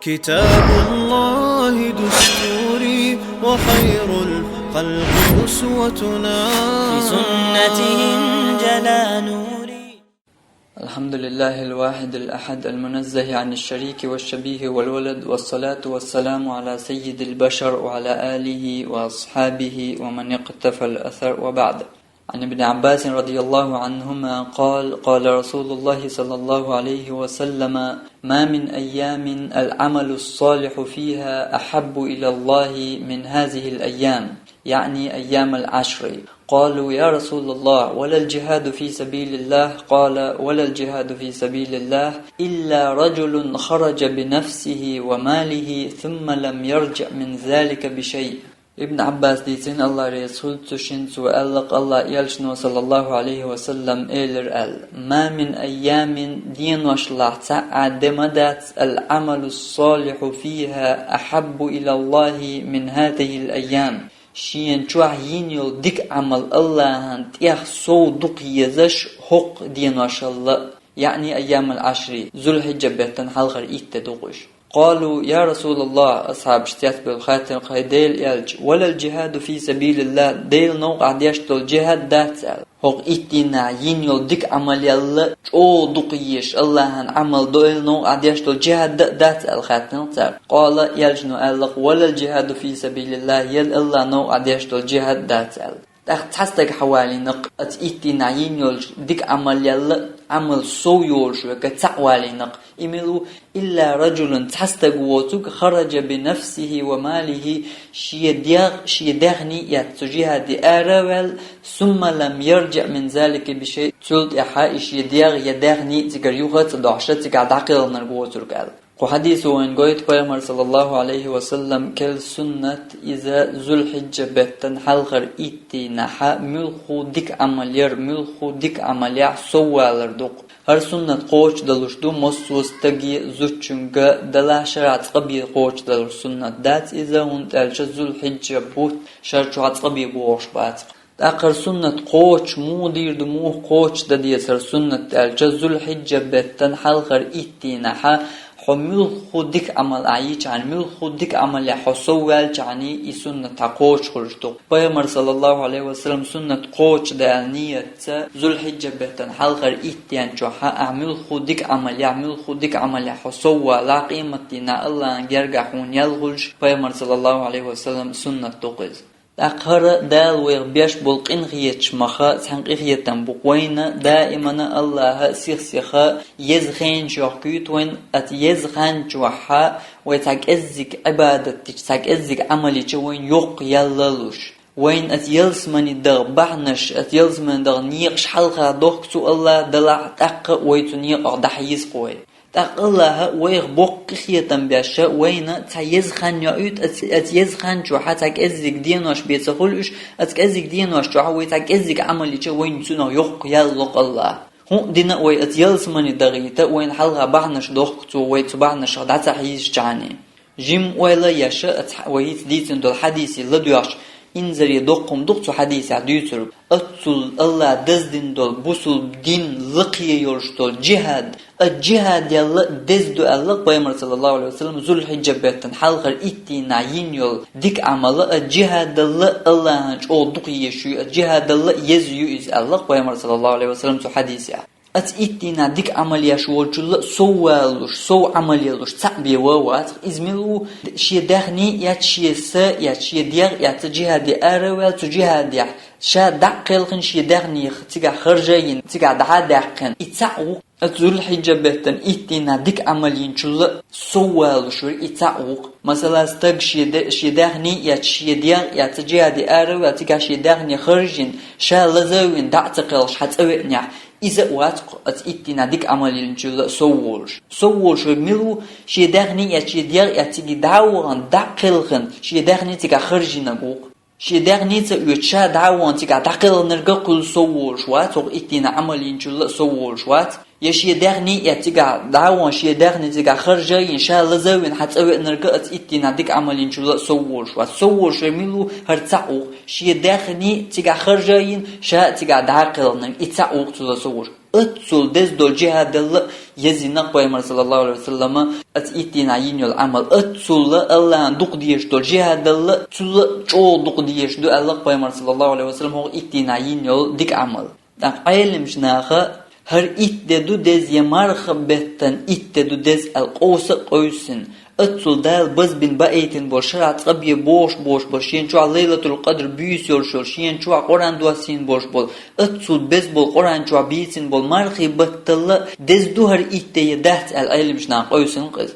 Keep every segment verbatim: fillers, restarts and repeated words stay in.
كتاب الله دستوري وخير الخلق أسوتنا. بسنته انجلى نوري. الحمد لله الواحد الأحد المنزه عن الشريك والشبيه والولد، والصلاة والسلام على سيد البشر وعلى آله وأصحابه ومن اقتفى الأثر، وبعد. عن ابن عباس رضي الله عنهما قال: قال رسول الله صلى الله عليه وسلم: ما من أيام العمل الصالح فيها أحب إلى الله من هذه الأيام، يعني أيام العشر. قالوا: يا رسول الله، ولا الجهاد في سبيل الله؟ قال: ولا الجهاد في سبيل الله إلا رجل خرج بنفسه وماله ثم لم يرجع من ذلك بشيء. Ибн Аббас дийцина, Аллах реза хуьлда цу шинца, аьлла-кх Аллах элчано, саллаллаху Ӏалайхи ва саллам, элира аьлла: ما من أيام, деношкахь цхьа а де ма дац, العمل الصالح فيها أحب إلى الله من هذه الأيام. Шена чохь йина йолу дика Ӏамал Аллахьан тӀех сов дукха езаш хӀокху деношкахь, яъни أيام العشر, Зулхьиджа беттан хьалхара итт де ду-кх уьш. قالوا: يا رسول الله, асхьабаш цецбевлла хаьттира-кх: хӀай Делан элча, ولا الجهاد في سبيل الله, Делан новкъахь деш долу джихад дац аьлла? ХӀокху итт дийнахь йина йолу дика Ӏамал ялла чӀогӀа дукха езаш Аллахьан Ӏамал Делан новкъахь деш долу джихад а дац аьлла хаьттина-кх цара. قال, элчано аьлла-кх: ولا الجهاد في سبيل الله, я Аллахьан новкъахь деш долу джихад а дац аьлла. ТӀаккха цхьа стаг хьавалийна-кх, оцу итт дийнахь йина йолчу дика Ӏамал ялла, Ӏамал сов йолуш верг цхьаъ валийна-кх. И мила ву? إلا رجل, цхьа стаг воцург, خرج بنفسه وماله, шен дегӀ, шен даьхни а эцна цу джихаде ара а ваьлла, ثم لم يرجع من ذلك بشيء, цул тӀаьхьа и шен дегӀ я даьхни а цигара юха а ца дохьуш, цигахь дӀакхелхинарг воцург аьлла. Кху хьадисо вайна гойту Пайхамар, саллаллаху Ӏалайхи ва саллам, керла суннат иза Зулхьиджа беттан хьалхара итт дийнахь муьлхха дика Ӏамал яр, муьлхха дика Ӏамалехь сов валар ду-кх. ХӀара суннат кхочушдалуш ду массо а стаге, зудчуьнга, делахь шарахь цкъа бен кхочушдалуш суннат дац иза, хӀунда аьлча Зулхьиджа бутт шар чохь цкъа бен богӀуш бац-кх. ТӀаккха хӀара суннат кхочуш муха дийр ду, муха кхочушдан деза хӀара суннат аьлча, Зулхьиджа беттан хьалхара итт дийнахь хьо муьлхха дика Ӏамал ахь йичхьана, муьлхха дика Ӏамалехь хьо сов ваьлчхьана, и суннат хьан кхочуш хуьлуш ду. Пайхамар, саллаллаху Ӏалайхи ва саллам, суннат кхочушдан аьлла нийятца Зулхьиджа беттан хьалхара итт ден чохь ахь муьлхха дика Ӏамал яхь, муьлхха дика Ӏамалехь хьо сов валахь, къематдийнахь Аллахьан гергахь хьуна ял хуьлуш, Пайхамар, саллаллаху Ӏалайхи ва саллам, суннат ду-кх иза. ТӀаккха хӀара Дала вайх беш болу къинхеташ мах цхьаьна къинхетам бу-кх вайна, даимана Аллахьа сих-сиха еза хенаш йохкуьйту вайна, оцу еза хан чохь вай цхьа кӀеззиг Ӏибадат дича, цхьа кӀеззиг Ӏамал йича вайна йоккха ял луш. Вайна оцу ялсамане даха бахьанаш, оцу ялсамане даха некъаш хьалха дохку цу Аллахьа, делахь тӀаккха а вай цу некъах дӀахьийза-кх вай. ТӀаккха Аллахьа вайх боккха къинхетам беш вайна цхьа еза хан йоуьйту, оцу, оцу еза хан чохь цхьа кӀеззиг денош бен ца хуьлу уьш, оцу кӀеззиг денош чохь вай цхьа кӀеззиг Ӏамал йича вайна цунах йоккха ял ло-кх Аллахьа. ХӀунда дина вай оцу ялсамане дахийта, вайна хьалха бахьанаш дохку цо, вай цу бахьанашах дӀа ца хьийзачхьана. Жимма ойла еш, оцу хьа-, вай хӀинца дийцина долу хьадисе ладоьгӀча, инзаре доккха хӀума ду-кх цу хьадисехь дуьйцург. Оццул Аллахьа даздина долу бусулба дин лакхе йолуш долу джихад. Оцу джихад ялла деза ду аьлла-кх Пайхамар, саллаллаху Ӏалайхи ва саллам, Зулхьиджа беттан хьалхара итт дийнахь йина йолу дика Ӏамал, оцу джихад ялла Аллахьан чӀогӀа дукха езаш ю, оцу джихад ялла еза ю иза аьлла-кх Пайхамар, саллаллаху Ӏалайхи ва саллам, цу хьадисехь. Оцу итт дийнахь дика Ӏамал еш волчул а сов валуш, сов Ӏамал ялуш цхьаъ бен ван вац-кх. Иза мила ву? Шен даьхни а эцна, шен са а эцна, шен дегӀ а эцна, джихаде ара а ваьлла, цу джихадехь ша дӀа а кхелхина, шен даьхни цигахь харжа а йина, цигахь дӀа а даьккхина, и цхьаъ ву-кх. Оцу Зулхьиджа беттан итт дийнахь дика Ӏамал йинчул а сов валуш верг и цхьаъ ву-кх. Масала, стаг шен де-, шен даьхни а эцна, шен дегӀ а эцна, джихаде ара а ваьлла, цигахь шен даьхни харжа а йина, ша лаза а вина, дӀа а ца кхелхаш хьан цӀа веанехь, иза а вац-кх оцу итт дийнахь дика Ӏамал йинчул а сов волуш. Сов волуш верг мила ву? Шен даьхни а эцна, шен дегӀ а эцна, цига дӀа а вахана, дӀа а кхелхина, шен даьхни цигахь харжа йинарг ву-кх. Шен даьхни а ца оьцуш, ша дӀа а вахана, цигахь дӀакхелхинарг а кхуьлу сов волуш вац, хӀокху итт дийнахь Ӏамал йинчул а сов волуш вац. Я шен даьхни а эцна, цигахь дӀа а вахана, шен даьхни цигахь харжа а йина, ша лаза а вина, хьан цӀа веанарг а оцу итт дийнахь дика Ӏамал йинчул а сов волуш вац. Сов волуш верг мила ву? ХӀара цхьаъ ву-кх. Шен даьхни цигахь харжа а йина, ша а цигахь дӀа а кхелхинарг, и цхьаъ ву-кх цул а сов волуш. Аццул деза долу жихӀадалла а еза йина-кх пайхамара, саллаллаху Ӏалайхи ва саллама, оцу итт дийнахь йина йолу Ӏамал. Аццул а Аллахьан дукха дезаш долу жихӀадалла а цул а чӀогӀа дукха дезаш ду аьлла-кх пайхамара, саллаллаху Ӏалайхи ва саллам, хӀокху итт дийнахь йина йолу дика Ӏамал. ТӀаккха Ӏеламнаха хӀара итт де ду деза я мархин беттан итт де ду деза аьлла къовса а къевсина, аццул Дала базбина баийтина болу шарахь цкъа бен бохуш болуш болу, шена чохь Лайлатул-Къадр буьйса йолуш йолу, шена чохь Къуръан доссийна болуш болу, аццул беза болу, Къуръан чохь бийцина болу мархин батталла а деза ду хӀара итт де я дац аьлла Ӏеламнаха къевсина-кх иза.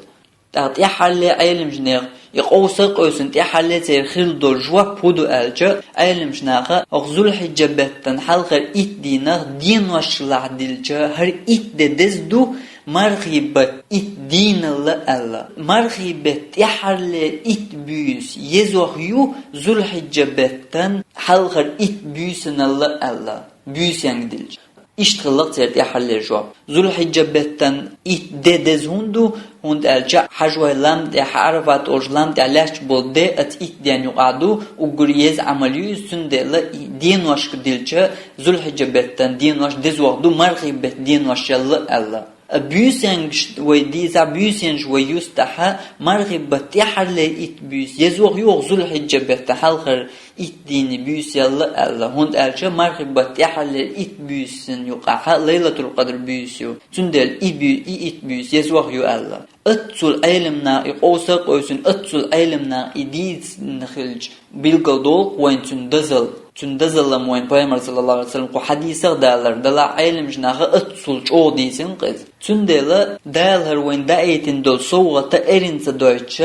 ТӀаккха тӀаьххьарле Ӏеламнехан и къовса а къевсина, тӀаьххьарле церан хилла долу жоп хӀун ду аьлча, Ӏеламнаха хӀокху Зулхьиджа беттан хьалхара итт дийнах деношкахь дилча, хӀара итт де деза ду мархин беттан итт дийналла аьлла. Мархин беттан тӀаьххьарле итт буьйса езох ю Зулхьиджа беттан хьалхара итт буьйсаналла аьлла, буьйсанга дилча. Иштта хилла-кх церан тӀаьххьарлера жоп. Зулхьиджа беттан итт де деза хӀунда ду, хӀунда аьлча Хьажой лам тӀехь, Ӏарафат олучу лам тӀехь лаьтташ болу де оцу итт ден юкъахь ду, уггар еза Ӏамал ю иза, цундела и деношка дилча, Зулхьиджа беттан денош дезох ду мархин беттан деношалла аьлла. А буьйсанаш вай дийцахь, буьйсанаш вай юстахь, мархин беттан тӀаьххьарле итт буьйса езох ю хӀокху Зулхьиджа беттан хьалхара итт дийнан буьйсалла аьлла, хӀунда аьлча мархин беттан тӀаьххьарлера итт буьйсанна юкъахь Лайлатул-Къадр буьйса ю. Цундела и буь-, и итт буьйса езох ю аьлла. Аццул Ӏеламнаха и къовса а къевсина, аццул Ӏеламнаха и дийцина хилча, билггал долу-кх вайна цуьнан дозалла. Цуьнан дозалла-м вайна пайхамара, саллаллаху Ӏалайхи ва саллам, кху хьадисах а далар, делахь Ӏеламнаха аццул чӀогӀа дийцина-кх иза. Цундела Дала хӀара вайна даийтина долу совгӀат эрна ца дойтуш,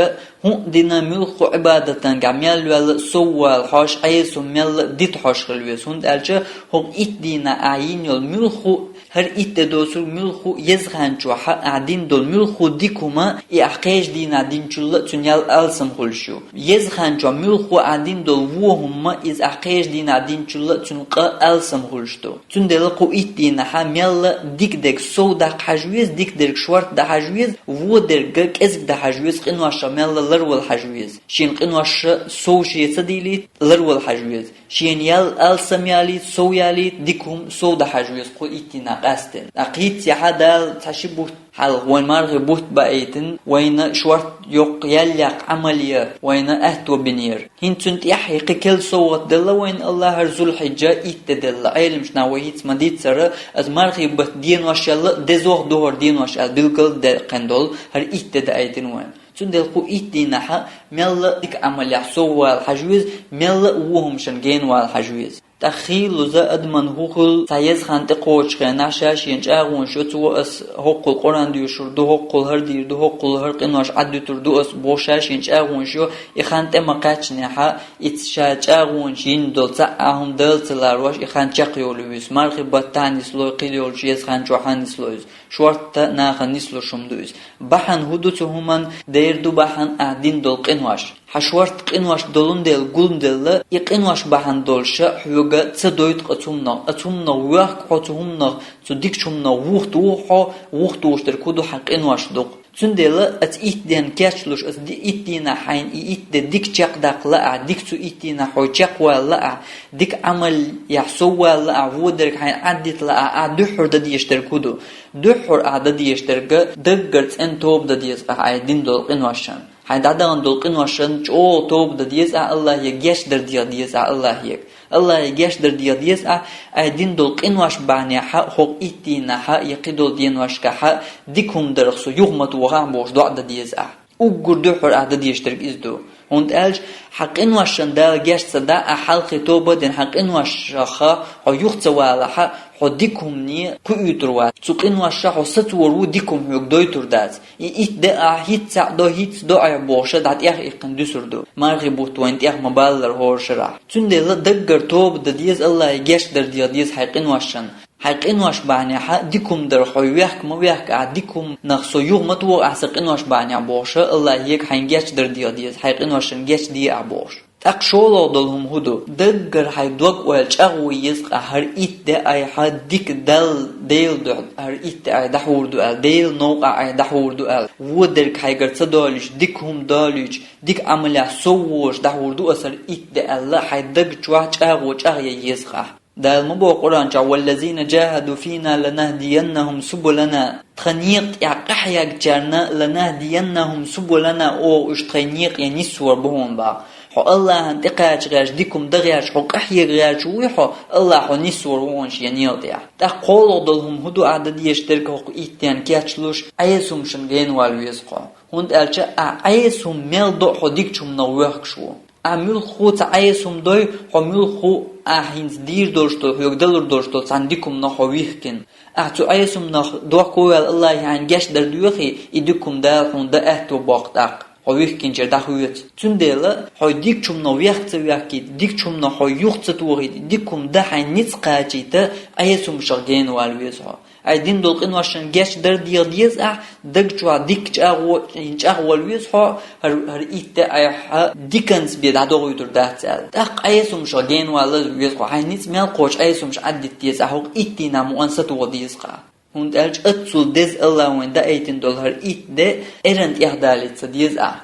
хӀуъа дина муьлхха а Ӏибадатангахь мел ваьлла а сов вала хьожуш, Ӏеса хӀума мелла а дита хьожуш хила веза. ХӀунда аьлча хӀокху итт дийнахь ахь йина йолу муьлхха а, хӀара итт де доцург муьлхха а еза хан чохь ахь дина долу муьлхха а дика хӀума, и ахь кхечу дийнахь динчул а цуьнан ял алсам хуьлуш ю. Еза хан чохь муьлхха а ахь дина долу вон хӀума, иза ахь кхечу дийнахь динчул а цуьнан къа алсам хуьлуш ду. Цундела кху итт дийнахь мелла а дика дерг сов даккха хьажа веза, дика дерг шорта дан хьажа веза, вон дерг кӀезиг дан хьажа веза, къиношах мелла а ларвала хьажа веза. Шен къинош сов шен ца дийлийта, ларвала хьажа веза. Шена ял алсам ялийта, сов ялийта, дика хӀума сов дан хьажа веза кху итт дийнахь къаьсттина. ТӀаккха хӀинццехь Дала цхьа ши бутт хьалха вайна мархин бутт баийтина, вайна шорта йоккха ял яккха Ӏамал ян вайна аьтто бинера. ХӀинца цуьнан тӀехь и кхин керла совгӀат делла вайна Аллахьара, Зулхьиджа итт де делла. Ӏеламнаха вай хӀинца ма-дийццара, аса мархин беттан деношалла а дезох ду хӀара денош аьлла билггал а даьккхина долу хӀара итт де даийтина вайна. Цундела кху итт дийнахь мелла а дика Ӏамалехь сов вала хьажа веза, мелла а вон хӀуманашна гена вала хьажа веза. ТӀаккха хийлаза адаман хӀун хуьлу, цхьа еза хан тӀекхочучу хенахь ша шен чӀагӀонаш йо, цо ас хӀоккхул Къуръан доьшур ду, хӀоккхул хӀара дийр ду, хӀоккхул хӀара къинош Ӏаддуьтур ду ас бохуш ша шен чӀагӀонаш йо, и хан тӀе ма-кхаьчнехь, и ша чӀагӀонаш йина долу цхьа а хӀума Дала ца ларош, и хан чекхйолуш вуьсу. Мархин баттахь нислой, кхидолчу еза хан чохь нислой иза. Шорта нахана нислуш хӀума ду иза. Бахьана хӀун ду цу хӀуман? Дера ду бахьана ахь дина долу къинош. Хьан шорта къинош долун дела гулделла, и къинош бахьана долуша хьоьга ца дойту-кх оцу хӀуманах. Оцу хӀуманах воьхку хьо, цу хӀуманах, цу дикачу хӀуманах вухатуху хьо, вухатухуш дерг хӀун ду, хьан къинош ду-кх. Цундела оцу итт ден кечлуш, оцу ди-, итт дийнахь хьайна и итт де дика чекхдаккха лаахь, дика цу итт дийнахь хьо чекхвала лаахь, дика Ӏамалехь сов вала лаахь, вон дерг хьайна Ӏаддита лаахь, ахь дуьххьара дан дезаш дерг хӀун ду? Дуьххьара ахь дан дезаш дерг, даггара цӀена тоба дан деза ахь, ахь дина долу къиношна. Хьайн дӀадахана долу къиношна чӀогӀа тоба дан деза ахь Аллахье, гечдар деха деза ахь Аллахье. Аллахье гечдар деха деза ахь, ахь дина долу къинош бахьанехь, хӀокху итт дийнахь я кхидолу деношкахь дика хӀума дарх со юха ма тохахь бохуш доӀа дан деза ахь. Уггар дуьххьара ахь дан дезаш дерг иза ду. ХӀунда аьлча хьан къиношна Дала геч ца дахь, ахь хьалхе тоба а дина, хьан къиношах хьо юха ца валахь, хьо дика хӀумане кхуьуьйтур вац. Цу къиноша хьо сацор ву, дика хӀума хьоьга дойтур дац. И итт де ахь хӀинцца цхьаъ до, хӀинцца до ахь бохуша дӀатӀех иккхина дуьсур ду. Мархи бутт вайна тӀех ма-баллара хӀора шарахь. Цундела даггара тоба дан деза, Аллахье гечдар деха деза хьайн къиношна. Хьайн къинош бахьанехь дика хӀума дар хьо вехка ма вехка ахь, дика хӀуманах со юха ма тоха ахь сан къинош бахьанехь бохуша, Аллахье хьайн гечдар деха деза, хьайн къиношна гечде ахь бохуш. ТӀаккха шолгӀа долу хӀума хӀун ду? Даггара хьайн дог-ойла чӀагӀо еза-кх ахь, хӀара итт де айхьа дика Далла, Делан дуьхьа хӀара итт де айхьа дӀахьур ду аьлла, Делан новкъахь айхьа дӀахьур ду аьлла. Вон дерг хьайгара ца долуьйтуш, дика хӀума долуьйтуш, дика Ӏамалехь сов волуш дӀахьур ду ас хӀара итт де аьлла, хьайн даг чохь чӀагӀо чӀагӀъян еза-кх ахь. Дала ма боху Къуръан чохь: «Валлазина джахаду фина ланахдияннахум субулана». Тхан некъа тӀехь къахьегначарна «ланахдияннахум субулана», оха уьш тхайн некъе нисвор бу хьуна боху. Хьо Аллахьан тӀекхача гӀерташ, дика хӀума дан гӀерташ, хьо къахьега гӀерташ вуй хьо, Аллахь хьо нисвор ву хьуна шен некъа тӀехь. ТӀаккха кхоалгӀа долу хӀума хӀун ду ахь дан дезаш дерг хӀокху итт ден кечлуш, Ӏеса хӀуманашна генавала веза хьо. ХӀунда аьлча ахь Ӏеса хӀума мел до хьо дикачу хӀуманах воьхкуш ву. Ахь муьлхха цхьа Ӏеса хӀума дой, хьо муьлхха ахь хӀинца дийр долуш долу, хьоьга далур долуш долу цхьана дика хӀуманах хьо вихкина. Ахь цу Ӏеса хӀуманах дохко ваьлла Аллахье хьайна гечдар доьхий, и дика хӀума Дала хьуна дан аьтто боккху тӀаккха. Хьо вихкинчуьра дӀахоьцу. Цундела хьо дикачу хӀуманах вехка ца вехкийта, дикачу хӀуманах хьо юха ца тохийта, дика хӀума дан хьайн ницкъ кхачийта, Ӏеса хӀуманашах генавала веза хьо. Ахь дина долу къиношна гечдар деха деза ахь, даг чохь дикка чӀагӀо, чӀагӀвала веза хьо, хӀара, хӀара итт де айхьа диканца бен дӀадохуьйтур дац аьлла. ТӀаккха Ӏеса хӀуманашах генавала веза хьо, хьайн ницкъ мел кхочу Ӏеса хӀуманаш Ӏаддита деза ахь, хӀокху итт дийнахь мукъана сатоха деза ахь. ХӀунда аьлча оццул деза Аллахьо вайна даийтина долу хӀара итт де эрна тӀехдалийта ца деза ахь.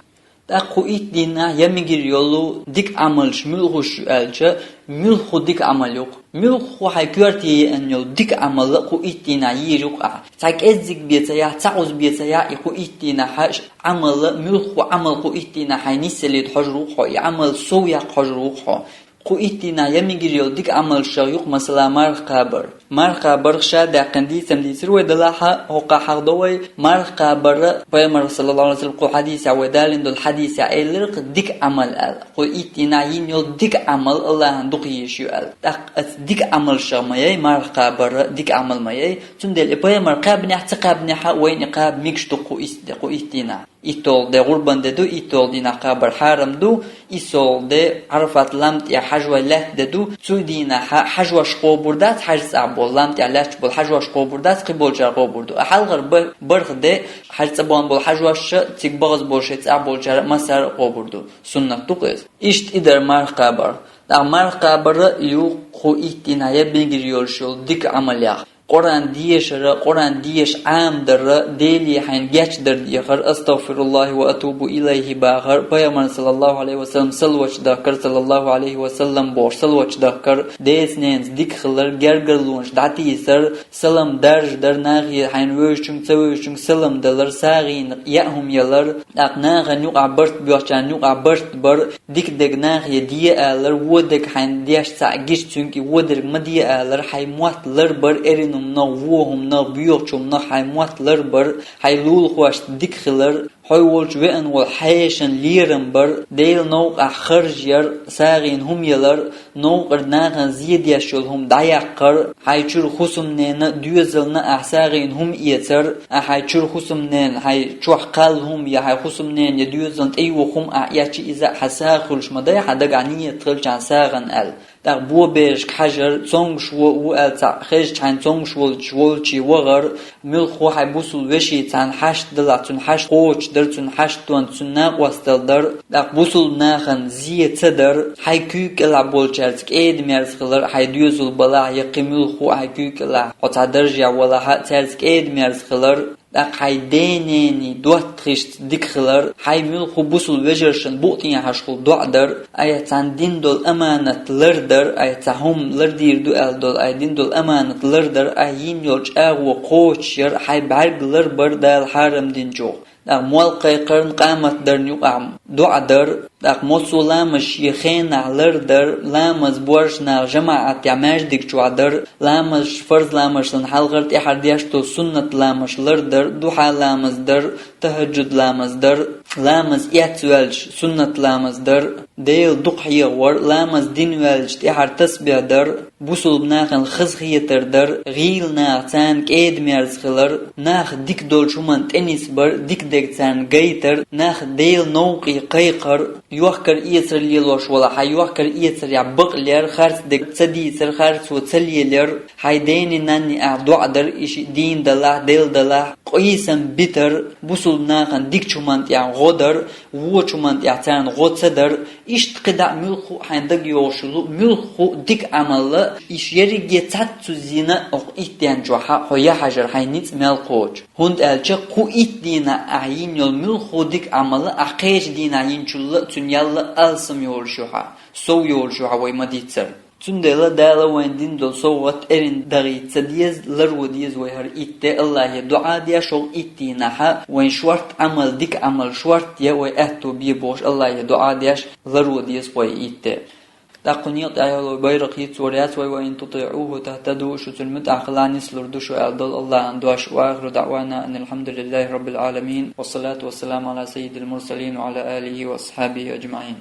ТӀаккха кху итт дийнахь я мегар йолу дика Ӏамалш муьлхуш ю аьлча, муьлхха дика Ӏамал ю-кх. Муьлхха хьайн коьрте еана йолу дика Ӏамал а кху итт дийнахь йийр ю-кх ахь. Цхьа кӀеззиг бен ца яхь, цхьа Ӏуз бен ца яхь, и кху итт дийнахь Ӏамал а, муьлхха Ӏамал кху итт дийнахь хьайн нисъелийта хьожур ву-кх хьо, и Ӏамал сов яккха хьожур ву-кх хьо. Кху итт дийнахь я мегар йолу дика Ӏамалшах ю-кх, масала, марха кхабар. Марха кхабарх ша даьккхина дийцам дийцира вай, делахь а хӀокхахь хьахдо вай, марха кхабар а Пайхамар, саллаллаху Ӏалайхи ва саллам, кху хьадисехь, вай далийна долу хьадисехь элира-кх дика Ӏамал аьлла. Кху итт дийнахь йина йолу дика Ӏамал Аллахьан дукха езаш ю аьлла. ТӀаккха оцу дика Ӏамалшах ма яй, марха кхабар а дика Ӏамал ма яй. Цундела и Пайхамар кхаьбнехь а, ца кхаьбнехь а, вайна и кхаба мегаш ду кху итт де, кху итт дийнахь. ИтталгӀа де гӀурбан де ду, итталгӀа дийнахь кхабар хьарам ду, иссалгӀа де Ӏарафат лам тӀехь хьажой лаьтта де ду, цу дийнахь хьажош кхобур дац, хьаьжа цӀахь болу лам тӀехь лаьтташ болу хьажош кхобур дац, кхин болчара кхобур ду. А хьалхара ба-, бархӀ де хьаьжа цӀа бахна болу хьажош а, цига бахаза болу шайн цӀахь болчара а массара а кхобур ду. Суннат ду-кх иза. Иштта и дара марха кхабар. ТӀаккха марха кхабар а ю кху итт дийнахь я мегар йолуш йолу дика Ӏамалех. Къуръан дешар а, Къуръан дешаш Ӏамадар а, Деле хьайна гечдар дехар, «Астагфируллахи ва атубу илайхи» бахар, Пайхамарна, саллаллаху Ӏалайхи ва саллам, салаваташ дахкар, саллаллаху Ӏалайхи ва саллам бохуш салаваташ дахкар, деца-ненаца дика хилар, гергарлонаш дӀатийсар, салам даржадар, нахе хьайна вевзачуьнга, ца вевзачуьнга салам далар, сагӀина яа хӀума ялар, тӀаккха нахана юкъахь барт боьхучарна юкъахь барт бар, дика дерг нахе де алар, вон дерг хьайна деш цхьаъ гича цуьнга и вон дерг ма де алар, хьайн мотт ларбар, эрна хӀуманах, вон хӀуманах, боьхачу хӀуманах хьайн мотт ларбар, хьайн лулахошца дика хилар, хьо волчу веана волу хьешан лерам бар, Делан новкъахь харж яр, сагӀина хӀума ялар, новкъара нахана зен деш йолу хӀума дӀаяккхар, хьайн чуьра хӀусамненан, доьзална ахь сагӀина хӀума эцар, ахь хьайн чуьра хӀусамненан, хьайн чохь кхалла хӀума я хьайн хӀусамненан я доьзална тӀейогӀу хӀума ахь эцча, иза а хьан сагӀа хуьлуш ма дай, хьан дагахь нийят хилчахьана сагӀина аьлла. ТӀаккха бобежашка хьажар, цомгуш ву, ву аьлла цхьаъ хезча, хьайна цомгуш волчу, волче вахар, муьлхха хьайн бусул вешин цхьана хьашт далахь, цуьнан хьашт кхочушдар, цуьнан хьашт тонна, цуьнан накъосталла дар, тӀаккха бусул нахана зен ца дар, хьайн куьйга кӀелахь болчаьрца кӀеда-мерза хилар, хьайн доьзал балахь я кхин муьлхха хьайн куьйга кӀелахь, хьо цхьа даржехь валахь а, цаьрца кӀеда-мерза хилар, тӀаккха хьайн ден-ненан доттагӀашца дика хилар, хьайн муьлхха бусул вежаршна букъ тӀехьашхула доӀа дар, айхьа цхьанна дина долу аманат лардар, айхьа цхьа хӀума лардийр ду аьлла долу, айхьа дина долу аманат лардар, айхьа йина йолу чӀагӀо кхочушъяр, хьайн бӀаьрг ларбар Дала хьарам динчух. ТӀаккха молла кхайкхарна, къамат дарна юкъахь доӀа дар, тӀаккха массо а ламазаш шен хенахь лардар, ламаз боьрша нах жамаӀатехь маьждиг чохь дар, ламазаш, фарз ламазашна хьалхара, тӀаьхьара деш долу суннат ламазаш лардар, духьа ламаз дар, тахӀаджуд ламаз дар, ламаз эцваьлча суннат ламаз дар, Дела дукха хьехавар, ламаз динваьлча тӀаьхьара тасбихь дар, бусулба нахана хазахетар дар, гӀийла наха царна кӀеда-мерза хилар, нах дика долчу хӀуманна тӀенисбар, дика дерг царна гайтар, нах Делан новкъе кхайкхар, йохкар-эцар лелош валахь, хьайн йохкар-эцарехь бакълер, харц дерг ца дийцар, харцо ца лелер, хьайн дений-нанний ахь доӀа дар, и шиъ дийна далахь, делла далахь, къийсам битар, бусулба нахана дикачу хӀуманна тӀехь гӀо дар, вочу хӀуманна тӀехь царна гӀо ца дар, иштта кхидӀа а муьлхха а хьайн дага йогӀуш йолу, муьлхха а дика Ӏамал а, иш ерриге цхьацца цу зина а хӀокху итт ден чохь хьо яхьажар хьайн ницкъ мел кхочу. ХӀунда аьлча кху итт дийнахь ахь йина йолу муьлхха а дика Ӏамал а ахь кхечу дийнахь йинчул а цуьнан ял а алсам йолуш ю хьан, сов йолуш ю хьан вай ма-дийццара. Цундела Дала вайн дина долу совгӀат эрна дахийта ца деза, ларво деза вай хӀара итте, Аллахье дуӀа деш, хӀокху иттаннехь вайн шорта Ӏамал, дика Ӏамал шорта я, вай аьтто бе бохуш, Аллахье дуӀа деш, ларво деза вай итте. ТӀаккха некъа тӀехь йолу байракх йицвар яц вай: «Ва ин тутиӀуху тахтаду», шу цуьнан муьтӀахь хилахь нислур ду шу аьлла долу Аллахьан дош. Ва ахиру даӀвана анил хьамдулиллахи раббил Ӏаламин. Вассалату вассаламу ала саййидил мурсалин ва ала алихи ва асхьабихи аджмаӀин.